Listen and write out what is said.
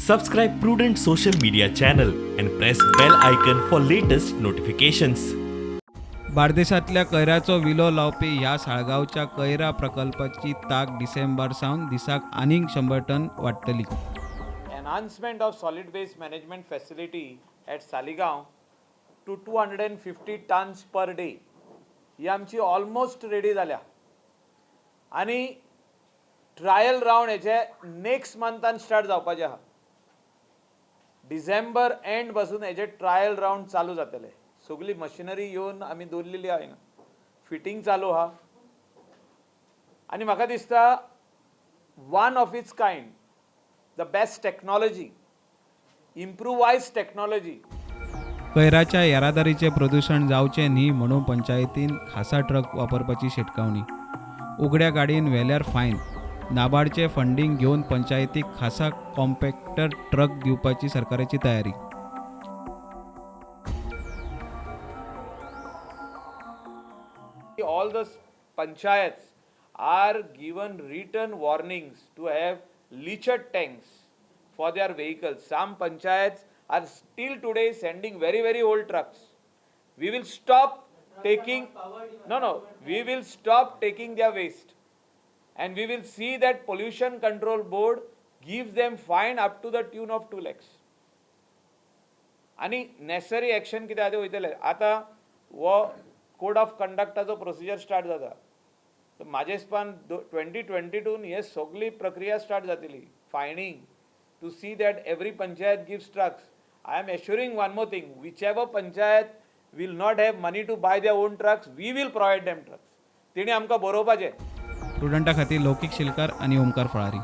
Subscribe Prudent social media channel and press bell icon for latest notifications. बार्देसांतल्या कयराचो विलो लावपी ह्या साळगांवच्या कयरा प्रकल्पाची तांक डिसेंबर सावन दिसाक आनीक 100 ton वाडटली. Enhancement of solid waste management facility at Saligao to 250 tons per day ही आमची ऑलमोस्ट रेडी जाल्या आनी ट्रायल रावंड हेचे नेक्स्ट मंथान स्टार्ट जावपाचे आहा. डिसेंबर एंड पासून हेजे ट्रायल रावंड चालू जातले. सगली मशिनरी येवन आमी दवरलेली आहा हिंगा, फिटींग चालू आहा आनी म्हाका दिसता one of its kind, the best technology, improvised technology. कयराच्या येरादारीचें प्रदूशण जावचें न्ही म्हणून पंचायतीन खासा ट्रक वापरपाची शिटकावणी. उगड्या गाडयेन व्हेल्यार फायन. नाबार्डचें फंडींग घेवन पंचायतीक खासा कॉम्पॅक्टर ट्रक दिवपाची सरकाराची तयारी. All the panchayats are given written warnings to have leachate tanks for their vehicles. Some panchayats are still today sending very, very old trucks. We will stop taking, no, we will stop taking their waste. And we will see that Pollution Control Board gives them fine up to the tune of 2 lakhs. आनी necessary action कितें आहा तें वयतले. आतां हो code of कंडक्टाचो procedure start जाता. तर म्हाजे हिसपान 2022 हे सगली प्रक्रिया स्टार्ट जातली, fining, to see that every panchayat gives trucks. I am assuring one more thing: whichever panchayat will not have money to buy their own trucks, we will provide them trucks. तेणी आमकां बरोवपाचें. प्रुडंटा खातीर लौकीक शिलकार आनी ओमकार फळारी.